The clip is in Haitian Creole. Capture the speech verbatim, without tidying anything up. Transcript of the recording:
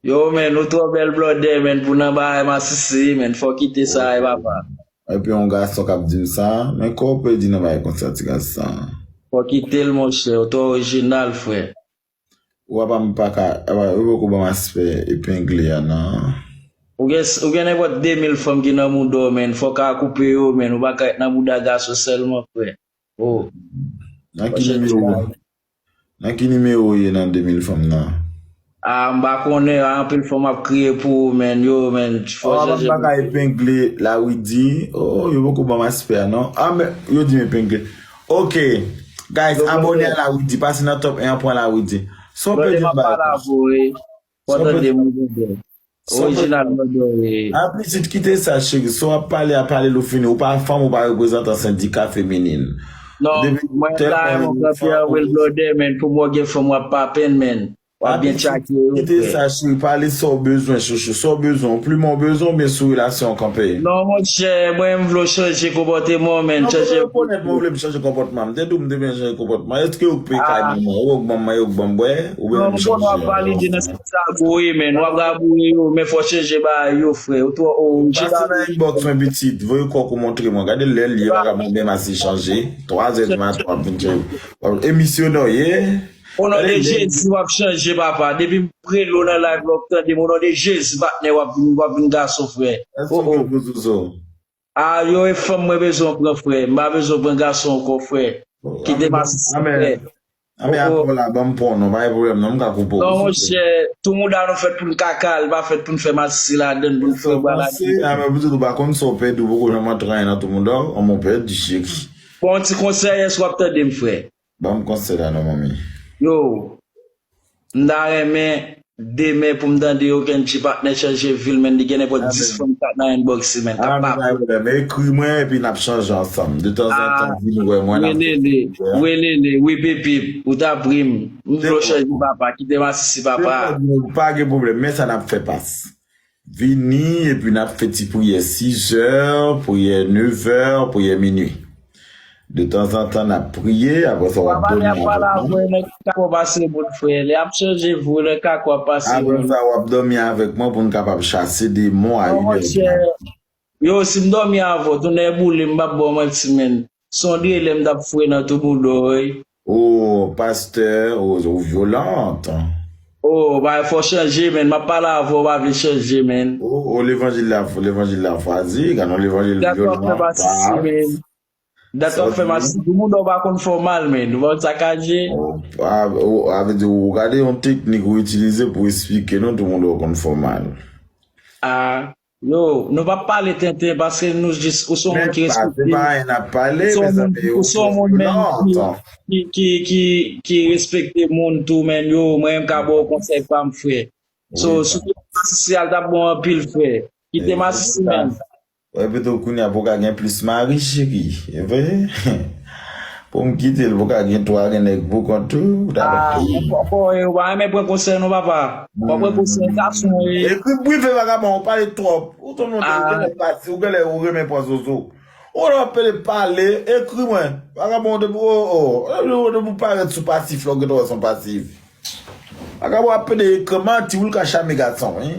Yo, men, ou twò bèl blòdè, men, pou nan bagay masisi, men, fò kite sa, e papa. Epi yon gason k ap di m sa, men kò w pèdi nan bagay konsa, ti gason. Fò kite l, monchè, ou twò orijinal, frè. Ou apa m pa ka, apa, yo poko ban m aspè epengle a, non. Ou gen, ou gen nenpòt de mil fanm ki nan mouda w, men, fò w ka koupe yo, men, ou pa ka ret nan mouda gason sèlman, frè. Oh. Nan ki nimewo? Nan ki nimewo w ye nan de mil fanm nan? Ah, m pa konnen, ah, anpil fanm ap kriye pou ou, men, yo, men, fò Oh, apa m chanje. pa ka epengle Lawidi? Oh, yo poko ban m aspè a, non. Ah, men, yo di m epengle. Ok. Guys, Yo, abone blòdè, a Lawidi. Pase nan top un an pran Lawidi. Sa w pè blòdè, di m ap bay? pale avè w, wi. Fò w Sa w pè tande m, blòdè, wi. Sa w pè Orijinal, blòdè, wi. Ah, pitit, kite sa, cheri. Sa w ap pale a, pale l ou fini. Ou pa fanm, ou pa reprezantan sendika feminin. Non, Depi mwen, m ta tèlman renmen w yon kanpe fanm, anwe l, blòdè, men, pou mwen gen fanm w ap papen, men. W ap Ah, gen pitit, tchake yo, kite frè. sa, cheri. Pale sa w bezwen, chouchou. Sa w bezwen. Ou plimen w bezwen, oubyen sou relasyon w kanpe? Non, monchè, mwen, m vle w chanje konpòteman w, men. Non, mwen Chanje. rekonèt mwen vle m chanje konpòtman. M te di w m te vle chanje konpòtman. Èske ou k peye kay Ah. Manman, ou k ban m manje, ou k ban m bwè, oubyen Non, m m konnen w ap chanje? valide nan sa gwo ye, men. W ap raboure yo, men fò chanje bagay yo, frè. Ou twò, oh, Pase nan inbox mwen, pitit. Voye kò w montre mwen. Gade lè l ye, vagabon, menm ase chanje. Twa zè di maten, w ap vin chanje. Emisyonan w ye. O non de Gade lè l Jezi, w ap chanje, papa. Depi m rele w nan live la, w ap tande m. O non de Jezi, patnè, w ap vin, w ap vin gason, frè. Èske Oh, w gen oh. gwo zozo? Ah, yo, e fanm mwen bezwen w pran, frè. M pa bezwen w pran gason ankò, frè. Kite m asiste, Amèn. frè. Amèn, Oh, oh. Apòl la, ban m pran w non, pa gen pwoblèm non, m ka koupe w. Non, monchè, tout moun la nou fèt pou n kaka, li pa fèt pou n fè masisi ladann, pou n fè bwala. Amèn, pitit, ou pa konn sa w pèdi, ou poko janm antre anyen nan tout moun dò, an mon pèdi, cheri. Bon, ti konsèy, èske w ap tande m, frè? Ban m konsèy la non, manmi. Yo, m ta renmen demen pou m tande okenn ti patnè chanje vi l, men li gen nenpòt dis fanm k ap nan inbox li, men k ap Ah, men pa pape. gen pwoblèm. Ekri mwen, epi n ap chanje ansanm. De tanzantan, Ah, vin wè mwen, n ap welele, fè. welele, wi, pipip, ou ta pri m. M vle w chanje, papa, kite masisi, papa. Pa gen pwoblèm, men sa n ap fè pas. Vini, epi n ap fè ti priyè sizè, priyè nevè, priyè minui. De tanzantan, n ap priye, apre sa, w ap Papa, lè dòmi ap pale avèk avè mwen. w, nan kako w ap pase moun, frè. Lè ap chanje vi w, nan kako w ap pase Apre moun. Sa, w ap dòmi avèk mwen pou n kapab chase demon a Non, inè di monchè. maten. Yo, si m dòmi avè w, tounen boule m, m p ap ba w manti, men. Sonde lè m t ap fwe nan tou bouda w, wi. O, pastè, o, ou vyolan. O, bagay fò chanje, men. M ap pale avè w, w pa vle chanje, men. O, o, levanjil la, levanjil la fwazi, gade yon levanjil vyolan. Dat w ap fè masisi, men. Dat w ap fè masisi, tou moun w pa konn fè w mal, men. Ou pa konn sakaje. O, a, o, a vle di, ou gade yon teknik ou itilize pou esplike nou, tou moun w konn fè w mal. A, yo, nou p ap pale tenten, paske nou jis, ou se yon moun ki respekte. Men pa, se pa anyen n ap pale, mezanmi, ou se yon moun, men, ki, ki, ki, ki respekte moun tou, men, yo, mwen, m ka ba w konsèy pa m, frè. So, si w te masisi a, l t ap bon anpil, frè. Kite masisi, men. Epi tou kounye a pou ka gen plis mari, cheri. E vre? Pou m kite l, pou ka gen twa, gen nèg pou kont ou, ou ta pè. Fò, fò, e, ou pa renmen pran konsèy non, papa. Fò pran konsèy gason, e. Ekri prive, vagabon, ou pale twòp. Ou tonton, ou genlè pati, ou genlè ou renmen pran zozo. Ou lè w ap pede pale, ekri mwen. Vagabon, depi, o, o, depi ou parèt sou pasif la, ou gentan wè se yon pasif. Vagabon ap pede ekri manti, wi, l ka chame gason, wi.